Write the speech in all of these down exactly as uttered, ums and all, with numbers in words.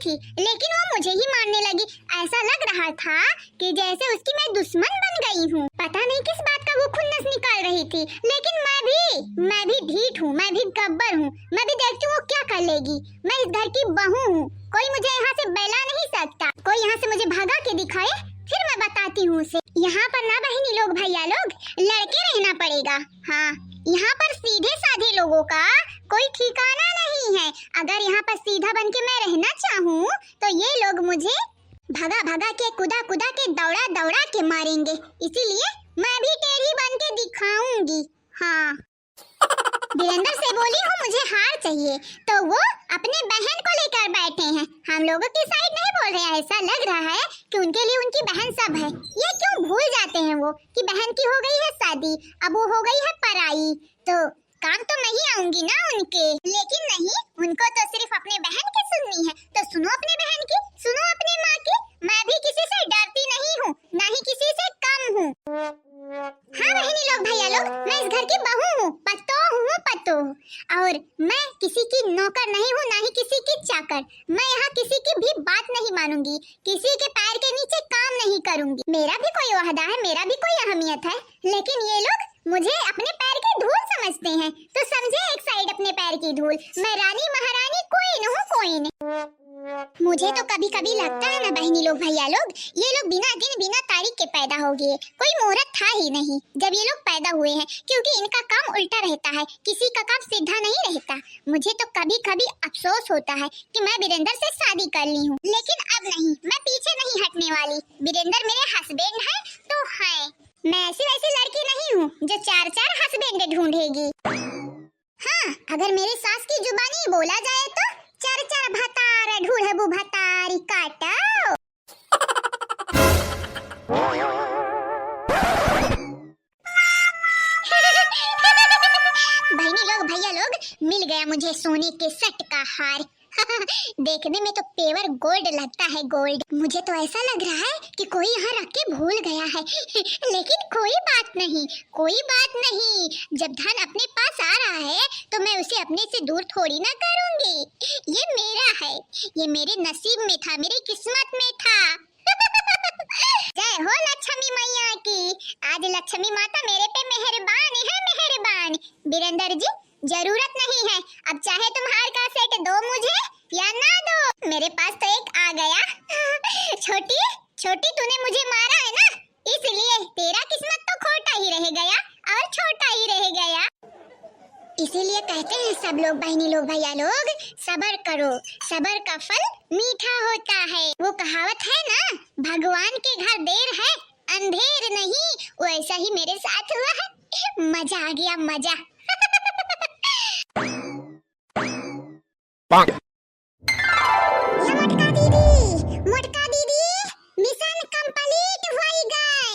थी, लेकिन वो मुझे ही मारने लगी। ऐसा लग रहा था कि जैसे उसकी मैं दुश्मन बन गई हूँ। पता नहीं किस बात का वो खुन्नस निकाल रही थी, लेकिन मैं भी, मैं भी ढीठ हूँ, मैं भी गब्बर हूँ। मैं भी देखती हूँ वो क्या कर लेगी। मैं इस घर की बहू हूँ, कोई मुझे यहाँ से बहला नहीं सकता। कोई यहाँ से मुझे भगा के दिखाए, फिर मैं बताती हूँ उसे। यहाँ पर ना बहिनी लोग, भैया लोग, लड़के रहना पड़ेगा। हाँ, यहाँ पर सीधे साधे लोगों का कोई ठिकाना नहीं है। अगर यहाँ पर सीधा बन के मैं रहना चाहूँ तो ये लोग मुझे भगा भगा के, कुदा कुदा के, दौड़ा दौड़ा के मारेंगे। इसीलिए मैं भी टेढ़ी बन के दिखाऊंगी। हाँ, वीरेंद्र से बोली हूँ मुझे हार चाहिए, तो वो अपने बहन को लेकर बैठे हैं। हम लोगों की साइड नहीं बोल रहे हैं। ऐसा लग रहा है कि उनके लिए उनकी बहन सब है। ये क्यों भूल जाते हैं वो कि बहन की हो गई है शादी, अब वो हो गई है पराई, तो काम तो मैं ही आऊंगी ना उनके। लेकिन नहीं, उनको तो सिर्फ अपने बहन की सुननी है, तो सुनो अपने बहन की, सुनो अपनी माँ की। मैं भी किसी से डरती नहीं हूँ, ना ही किसी से कम हूँ। हाँ बहिनी लोग, भैया लोग, मैं इस घर की बहू हूँ, पतोह हूँ, पतोह। और मैं किसी की नौकर नहीं हूँ, ना ही किसी की चाकर। मैं यहाँ किसी की भी बात नहीं मानूंगी, किसी के पैर के नीचे काम नहीं करूंगी। मेरा भी कोई ओहदा है, मेरा भी कोई अहमियत है, लेकिन ये लोग मुझे अपने पैर की धूल समझते हैं, तो समझे एक साइड अपने पैर की धूल। मैं रानी महारानी queen हूँ, queen। मुझे तो कभी कभी लगता है ना बहिनी लोग, भैया लोग, ये लोग बिना दिन बिना तारीख के पैदा हो गए, कोई मुहूर्त था ही नहीं जब ये लोग पैदा हुए हैं, क्योंकि इनका काम उल्टा रहता है, किसी का काम सीधा नहीं रहता। मुझे तो कभी कभी अफसोस होता है कि मैं वीरेंद्र से शादी कर ली हूँ, लेकिन अब नहीं, मैं पीछे नहीं हटने वाली। वीरेंद्र मेरे हस्बैंड है तो है, मैं ऐसी वैसी लड़की नहीं हूँ जो चार चार हस्बैंड ढूंढेगी। हाँ, अगर मेरी सास की जुबानी बोला जाए तो चर चर भतार ढूढ़बू भतारी काटो। बहिनी लोग, भैया लोग, मिल गया मुझे सोने के सेट का हार। देखने में तो पेवर गोल्ड लगता है, गोल्ड। मुझे तो ऐसा लग रहा है कि कोई यहाँ रख के भूल गया है। लेकिन कोई बात नहीं, कोई बात नहीं। जब धन अपने पास आ रहा है तो मैं उसे अपने से दूर थोड़ी ना करूंगी। ये मेरा है, ये मेरे नसीब में था, मेरी किस्मत में था। जय हो लक्ष्मी मैया की। आज लक्ष्मी माता मेरे पे मेहरबान है, मेहरबान। वीरेंद्र जी, जरूरत नहीं है, अब चाहे तुम हार का सेट दो मुझे या ना दो, मेरे पास तो एक आ गया। छोटी, छोटी, तूने मुझे मारा है ना, इसलिए तेरा किस्मत तो खोटा ही रह गया और छोटा ही रह गया। इसीलिए कहते हैं सब लोग, बहिनी लोग, भैया लोग, सबर करो, सबर का फल मीठा होता है। वो कहावत है ना, भगवान के घर देर है, अंधेर नहीं, वैसा ही मेरे साथ हुआ है। मजा आ गया, मजा। ये मोटका दीदी, मोटका दीदी, मिशन कंप्लीट होई गए।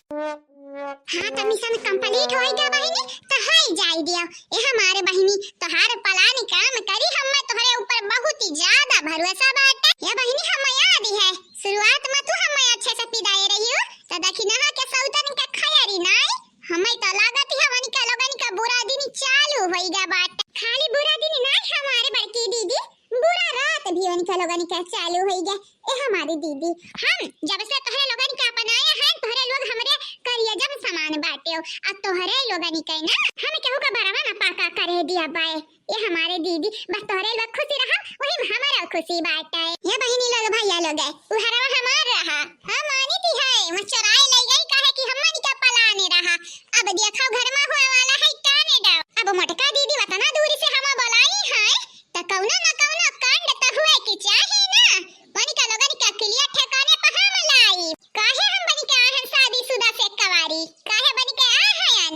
हाँ, तो मिशन कंप्लीट होई गए बहिनी, तो हाई जाई दिया। ए हमारे बहिनी, तोहार प्लान काम करी, हमें तोहरे ऊपर बहुत ही ज्यादा भरोसा बाटे। ये बहिनी, हम याद है, शुरुआत में तू हमें अच्छे से पिदाए रही हो, तो दखिनहा के सौतन का खयारी नाई, हमें तो लागत है, हमनी का लोगन का बुरा दिन चालू होई गया बाटे। खाली बुरा दिन नाई हमारे बड़की दीदी, बुरा रात भी उनका लोगन का चालू होई गया। ए हमारी दीदी, हम जब से तोहरे लोगन के अपनाए हैं, तोहरे लोग हमरे करियजम समान बाटे हो। अब तोहरे लोगन के ना हम केहू का बरवा ना पाका करे दिया बाए। ए हमारे दीदी, बस तोहरे लोग खुशी रहा, वही में हमारा खुशी बाटे। ये बहिनी लोग, भैया लोग है, उ हरवा हमार रहा। हम मानी थी है, वो चोराए ले गई, काहे कि हमन के पलाने रहा। अब देखो घर में होए वाला है काने डाव। अब मोटका दीदी वतना दूरी से हम बोलाई है, त कौनो न कौनो कांड त हुए के चाही ना। बनिका लोगन के अकिलिया ठिकाने पे हम लाई। काहे हम बनिका आहन शादीशुदा से कवारी? काहे बनिका आहन?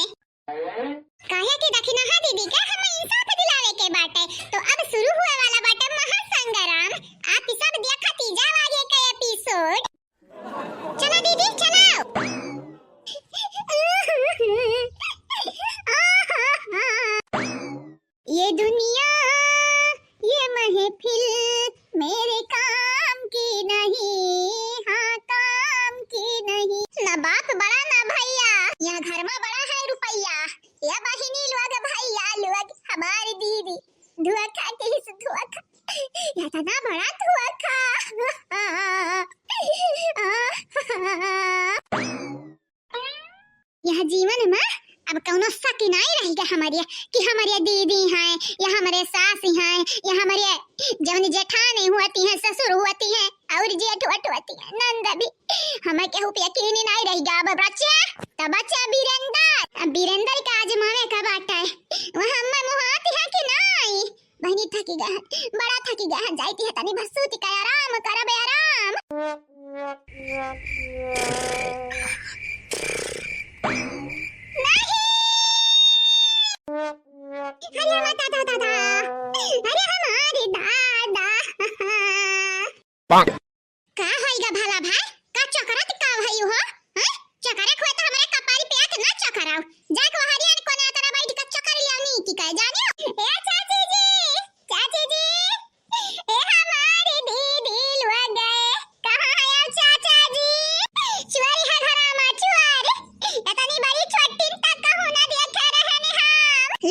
काहे कि दखिनहा दीदी के हम इंसाफ दिलावे के बाटे। तो अब शुरू हुए वाला बाटे महासंग्राम। आप सब देखती जाओ आगे के एपिसोड। चलो दीदी, चलो। ये दुनिया, ये महफिल मेरे काम की नहीं, हाँ, काम की नहीं। ना बाप बड़ा ना भैया, यहाँ घर में बड़ा है रुपया। या बहिनी लोग, भैया लोग, हमारी दीदी धोखा, किस धोखा, इतना बड़ा धोखा। कि हमरे दीदी हैं, या हमरे सास हैं, या हमरे जौन जेठानी होती हैं, ससुर होती हैं, और जेठ होत होती हैं, नंद भी। हमें केहू पे यकीन ही नाहीं रहि गा। अब बच्चा, त बच्चा बीरेंदर, अब बीरेंदर का आजमावे का बाटे, वह हमें मुहाती है कि नाहीं? बहिनी थकी गए हैं, बड़ा थकी गए हैं, जाइती है तनी भर सूती का आराम करबे आराम। नहीं। अरे हमार दादा, दादा। अरे हमारे दादा। का होइगा भला भाई? का चकरात का भई हो? हैं? चकरे खोए तो हमरे कपारी पे आके ना चकराओ। जाके वहां हरियान कोने तरह बैठ के चकर लियाओ नी की कहे जानियो। ए चाची जी, चाची जी, ए हमारे दीदी लुआ गए। कहाँ है अब चाचा जी? चुआरी है घरा मा चुआरी। इतनी बड़ी छोटी तक कहूँ ना देखे रहने हम।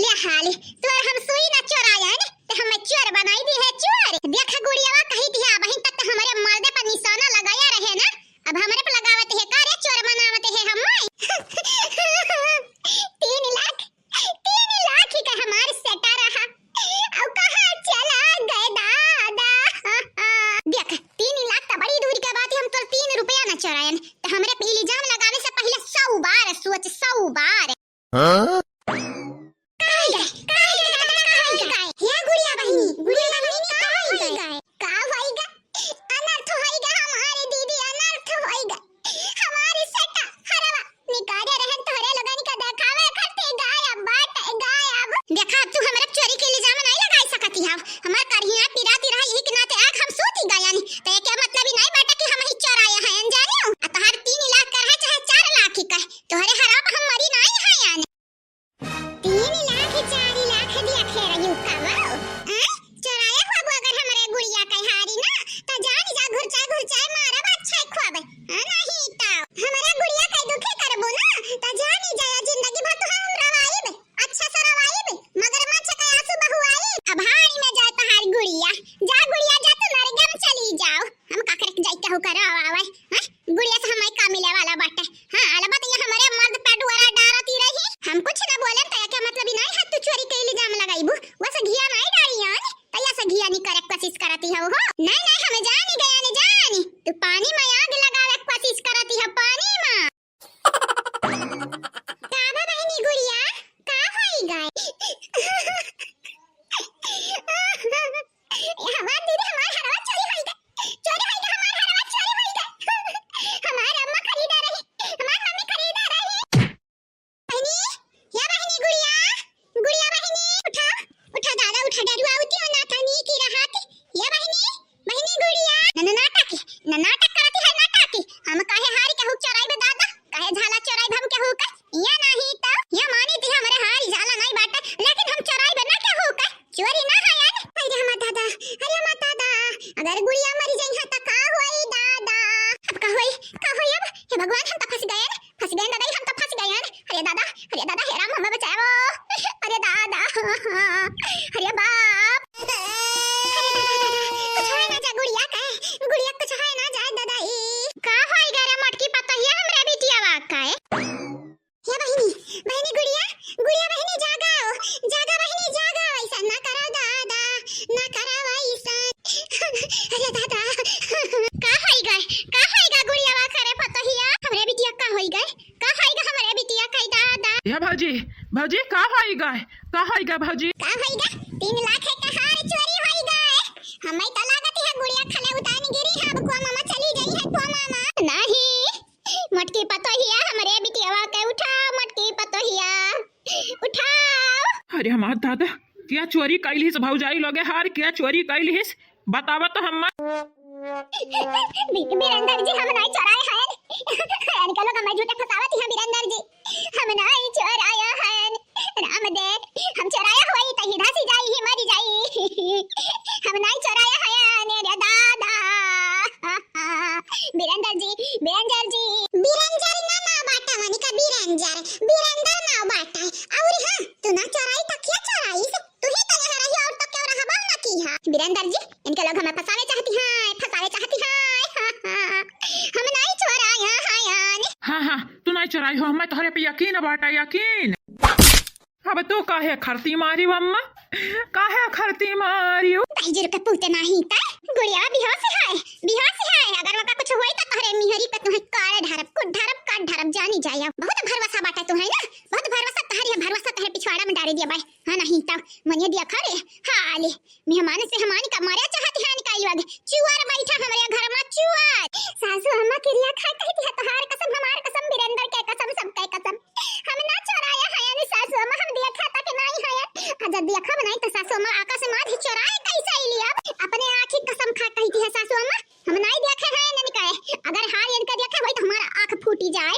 ले हाली, तोर हम सुई ना चोरायन, ते हमें चोर बनाई दी है चोर। देख गुड़ियावा कही दिया, बहिन तक ते हमरे मर्दे पर निशाना लगाया रहे ना, अब हमरे पर लगावत है का रे, चोर बनावत है हमें। तीन लाख, तीन लाख ही का हमार सेटा रहा, अब कहाँ चला गए दादा? देख, तीन लाख तो बड़ी दूर के बात है, हम तो तीन रुपया ना चोरायन, तो हमरे पे इल्जाम लगावे से पहले सौ बार सोच, सौ बार। हाँ? काहे गए? काहे गए? काहे गए? हे गुड़िया बहिनी, गुड़िया बहिनी, काहे गए? का होइगा? अनर्थ होइगा हमारे दीदी, अनर्थ होइगा। हमारे सेटा हरवा निकाले रहन तोहरे लोगन का देखावे खातिर, गायब बाटे, गायब। देखा, अब तू हमरा चोरी के इल्जाम नहीं लगाई सकती हव। हमार करिया पिराती रहा, यही के नाते आग हम सूती गयन। तो एके मतलब ही नहीं बाटे कि हम ही चोराए हैं, अनजानियो। आ तोहार तीन लाख का रहे चाहे चार लाख ही का, तोहरे हरवा पे हम मरी नहीं है यानी। तीन लाख, चार लाख दिया खेरा यू का बाऊ। आय, चोराया ख्वाबू अगर हमरे गुड़िया के हारी ना, त जान जा घुरचाए घुरचाए मारब अच्छा ख्वाब। हाँ, नहीं त हमरे गुड़िया के दुखी करबू ना, त जान जा जिंदगी भर तो हम रवाइब, अच्छा से रवाइब, मगरमच्छ के आंसू बहुआइब। अब हारी में जाए तहार गुड़िया, जा गुड़िया जा, तू नरक में चली जाओ। हम काकरे के जाई केहू करे आवे, हैं? गुड़िया से हमें का मिले वाला बाटे? हाँ, अलबत ये हमारे मर्द पे डुअरा डारती रही। हम कुछ ना बोले तो क्या मतलब ही नहीं है, तू चोरी के इल्जाम लगाईबू। वैसे घिया नहीं डारी यानी, तो ऐसे घिया नहीं करे कोशिश करती है वो। नहीं, नहीं, हमें जानी गया नहीं जानी। तू पानी में आग लगावे कोशिश करती है, पानी में। का बा बहिनी गुड़िया, का होई गए? ए, हमार दीदी, हमार हरवा चोरी होई गए। चोरी होई गए, हमार हरवा चोरी होई गए। हमार अम्मा खरीदा रही, हमार मम्मी खरीदा रही। बहिनी, या बहिनी गुड़िया, गुड़िया बहिनी, उठा, उठा दादा, उठा, डरुआ उती हो ना तनी की रहत। या बहिनी, बहिनी गुड़िया, न, न, नाटक, न, नाटक करती है, नाटक। हम काहे हारी के हुक चोराइबे दादा, काहे झाला चोराइबे हम केहू के? या नाही त, या मानी ती हमरे हारी झाला नाही बाटे, लेकिन हम चोराइबे ना केहू के। चोरी ना है यार। अरे हमार दादा, अरे हमार दादा, अगर गुड़िया मरी जाई है त का होई दादा? अब का होई, का होई अब? हे भगवान, हम त फंस गए, फंस गए दादा, हम त फंस गए। अरे दादा, अरे दादा, हे राम, हमें बचाओ। अरे दादा, अरे बाप। अरे दादा, दादा, कुछ है ना जा गुड़िया के, गुड़िया कुछ है ना जा दादा ई। का होई गए रे मोटकी पतोहिया हमरे बिटियावा के? हे बहिनी, बहिनी गुड़िया, गुड़िया बहिनी जागा हो, जागा बहिनी जागा, ऐसा ना करो दादा, ना करो ऐसा। अरे दादा। का होई गए, का होई गए गुड़ियावा के रे पतोहिया? हमरे बिटिया का होई गए? का होई गए हमरे बिटिया के दादा? हे भौजी, भौजी का होई गए? का होई गए भौजी? का होई गए? तीन लाख के हार चोरी होई गए। हमें तो लागत है गुड़िया खले उतानी गिरी है, अब कोमा मा चली गई है कोमा मा। नहीं, मोटकी पतोहिया, हमरे बिटियावा के उठाओ, मोटकी पतोहिया, उठाओ। अरे हमार दादा, क्या चोरी कैलिस भौजाई लोगे हार, क्या चोरी कैलिस? बतावा तो हम्मा। बि-, बीरेंदर जी, हम नाई चोराए हैं। इनका लोग हमें झूठे फंसावत हैं, बीरेंदर जी। हम नाई चोराए हैं। राम दे, हम चोराया होई त ही धसी जाई, ही मरी जाई। हम नाई चोराया है, ने रे दादा। बीरेंदर जी, बीरेंदर जी। बीरेंदर ना नाव बाटा, वनिका बीरेंदर, बीरेंदर नाव बाटा। और हाँ, तू ना चोराई त क्या चोराई से? तू ही तो यहाँ रही और तो क्यों रहबा ना की हा। बीरेंदर जी, इनके लोग हमें फंसावे चाहती हैं, फंसावे चाहती हैं। हम नाई चोराया है यानी। हाँ, हाँ, तू नाई चोराई हो, हमें तोहरे पे यकीन बाटा, यकीन। अब त तो काहे खरती मारी अम्मा? काहे खरती मारी? तही जुर के पूते नाही तै। गुड़िया बेहोश है, बेहोश है। अगर वका कुछ होई त तोहरे मिहरी पे तुहे काट ढारब, कुट ढारब, काट ढारब, जानी जाया। बहुत भरवसा बाटे तुहे ना, बहुत भरवसा तहरे, भरवसा तहरे पिछवाड़ा में डारे दिया बाय। हाँ नहीं तब मने दिया खरे। हाँ ले, मेहमान से हमानी का मारे चाहत है निकाल वागे। चुअर बैठा हमरे घर में चुअर। सासू अम्मा किरिया खा कहती है, तोहार कसम, हमार कसम, बीरेंद्र के कसम, सबके कसम। हम ना चोराया है यानी सासू अम्मा, हम देखा तक नहीं है। आ जब देखा बनाई तो सासू अम्मा आका से मार ही चोराए कैसे ही लिया? अपने आँखी कसम खा कहती है सासू अम्मा, हम नहीं देखे हैं यानी कहे। अगर हार इनका देखे होई तो हमारा आँख फूटी जाए।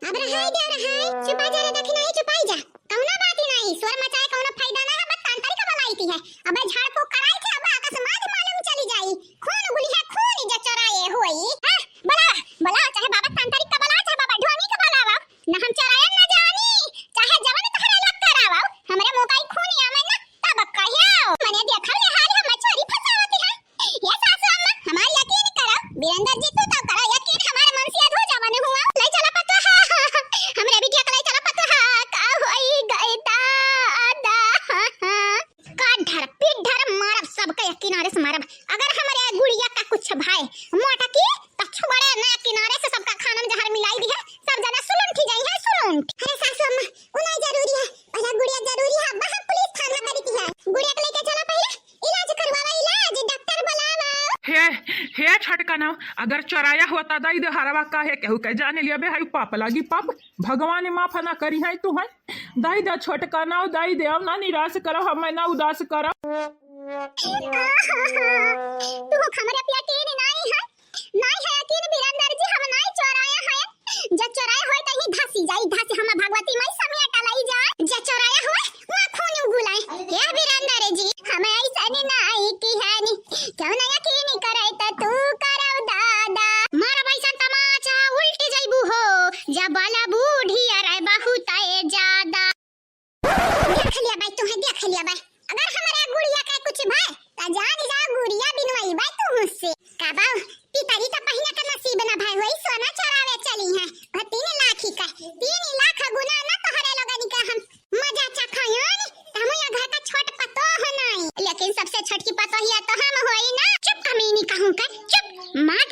अब रहाई दे रहाई, चुपा जा रे दखिनाई, चुपाई जा। कौनो बात ही नहीं, शोर मचाए कौनो फायदा ना है, बस तांतरी का बलाई थी है। अबे झाड़ फूक कराई थी, अब आकाश माँ के मालूम चली जाई। खून उगली है, खून इज्जत चोराए होई। हाँ, बोला, बोला, चाहे बाबा तांतरी का बोला, चाहे बाबा ढोंगी का बोला, बाबा। ना हम चोरायन ना जानी, चाहे जवन तहरा लग करावा, हमरे मुंह का ही खून आवे ना, तब कहियो। मने देखल ले हाल हम चोरी फंसावती है। ये सासू अम्मा, हमार यकीन करो, बीरेंद्र जी तू तो करो यकीन, हमारे मन से अधो जवन हुआ। ले चला पतोहा, हमरे बिटिया के ले चला पतोहा, का होई गए दादा। का ढर, पीट ढर मारब सबके एक किनारे से मारब। अगर हमरे गुड़िया का कुछ भाई मोटा की, त छुआड़े ना किनारे से सबका खाना में जहर मिलाई दी है, सब जना सुलुंठी जाई है, सुलुंठ। अरे सासू अम्मा, उ नहीं जरूरी है, पहला गुड़िया जरूरी है, बाहर पुलिस थाना करी थी है। गुड़िया के लेके चला पहले, इलाज करवावा, इलाज, डॉक्टर बुलावा। हे, हे छोटका ना, अगर चोराया होता दई दे हरवा काहे केहू के जाने लिया बे, हाय पाप लागी पाप, भगवान माफ ना करी है तू है। दई दे छोटका ना, दई दे, अब ना निराश करो, हमें ना उदास करो। तू हमरे पे यकीन नहीं है, नहीं है यकीन बीरेंद्र जी, हम नहीं चोराया है। जे चोराया होई त ही धसी जाई, धसी हम भगवती माई समेट लाई जाए। जे चोराया होई, वहाँ खून उगुलाई। हे बीरेंद्र जी, हम ऐसा नहीं, नहीं की है नी, क्यों ना यकीन करे त तू करो दादा। मारब ऐसा तमाचा उल्टी जइबू हो, जब वाला बूढ़ी अरे बहुत ए ज्यादा। देख लिया बाई, तुहे देख लिया बाई। अगर हमरा गुड़िया के कुछ भय, त जान जा गुड़िया बिनवाई बाई तू मुझसे। का बाऊ, पितरी का पहिना का नसीब न भय होई, सोना चोरावे चली है। वह तीन लाख ही का, तीन लाख गुना ना तोहरे लोगन का हम मजा चखायोन, त हम यहाँ घर का छोट पतोह हो नाई। लेकिन सबसे छोटकी पतोहिया तो हम होई ना। चुप कमीनी कहूँ का, चुप। माँ